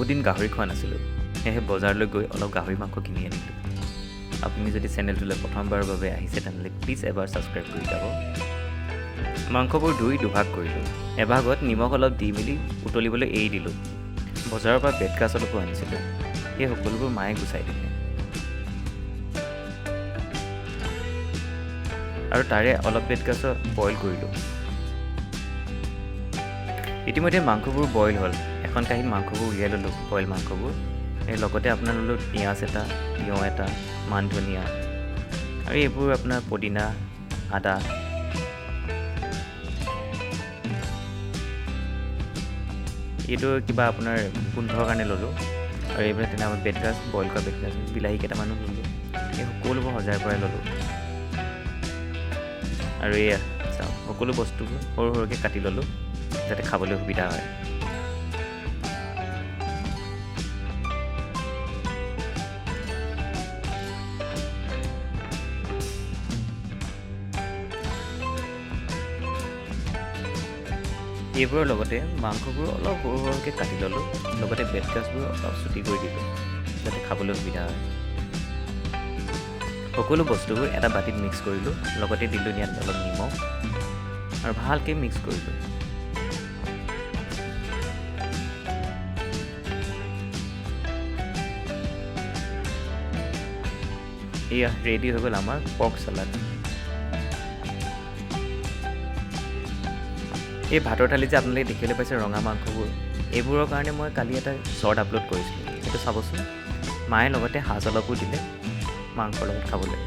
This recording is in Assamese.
বহুত দিন গাহৰি খোৱা নাছিলোঁ, সেয়েহে বজাৰলৈ গৈ অলপ গাহৰি মাংস কিনি আনিলোঁ। আপুনি যদি চেনেলটোলৈ প্ৰথমবাৰৰ বাবে আহিছে, তেনেহ'লে প্লিজ এবাৰ ছাবস্ক্ৰাইব কৰি যাব। মাংসবোৰ ধুই দুভাগ কৰিলোঁ। এভাগত নিমখ অলপ দি মেলি উতলিবলৈ এৰি দিলোঁ। বজাৰৰ পৰা বেতগাজ অলপো আনিছিলোঁ। সেই সকলোবোৰ মায়ে গুচাই দিলে আৰু তাৰে অলপ বেতগাজৰ বইল কৰিলোঁ। ইতিমধ্যে মাংসবোৰ বইল হ'ল। এখন কাঁহীত মাংসবোৰ উলিয়াই ল'লোঁ, বইল মাংসবোৰ। এই লগতে আপোনাৰ ল'লোঁ পিঁয়াজ এটা, তিয়ঁহ এটা, মান ধনিয়া আৰু এইবোৰ আপোনাৰ পদিনা, আদা। এইটো কিবা আপোনাৰ গোন্ধৰ কাৰণে ল'লোঁ। আৰু এইবিলাক তেনে আমাৰ বেতগাজ, বইল কৰা বেতগাজ, বিলাহী কেইটামানো ল'লোঁ। এই সকলোবোৰ সজাই পৰাই ল'লোঁ। আৰু এয়া চাওক, সকলো বস্তুবোৰ সৰু সৰুকৈ কাটি ল'লোঁ যাতে খাবলৈ সুবিধা হয়। এইবোৰৰ লগতে মাংসবোৰ অলপ সৰু সৰুকৈ কাটি ল'লোঁ, লগতে বেতগাজবোৰ অলপ চুটি কৰি দিলোঁ যাতে খাবলৈ সুবিধা হয়। সকলো বস্তুবোৰ এটা বাতিত মিক্স কৰিলোঁ, লগতে দিলোঁ ইয়াত অলপ নিমখ আৰু ভালকৈ মিক্স কৰিলোঁ। এয়া ৰেডি হৈ গ'ল আমাৰ পৰ্ক চালাড। এই ভাতৰ থালিত যে আপোনালোকে দেখিবলৈ পাইছে ৰঙা মাংসবোৰ, এইবোৰৰ কাৰণে মই কালি এটা শ্বৰ্ট আপলোড কৰিছিলোঁ, সেইটো চাবচোন। মায়ে লগতে সাজ অলপো দিলে মাংসৰ লগত খাবলৈ।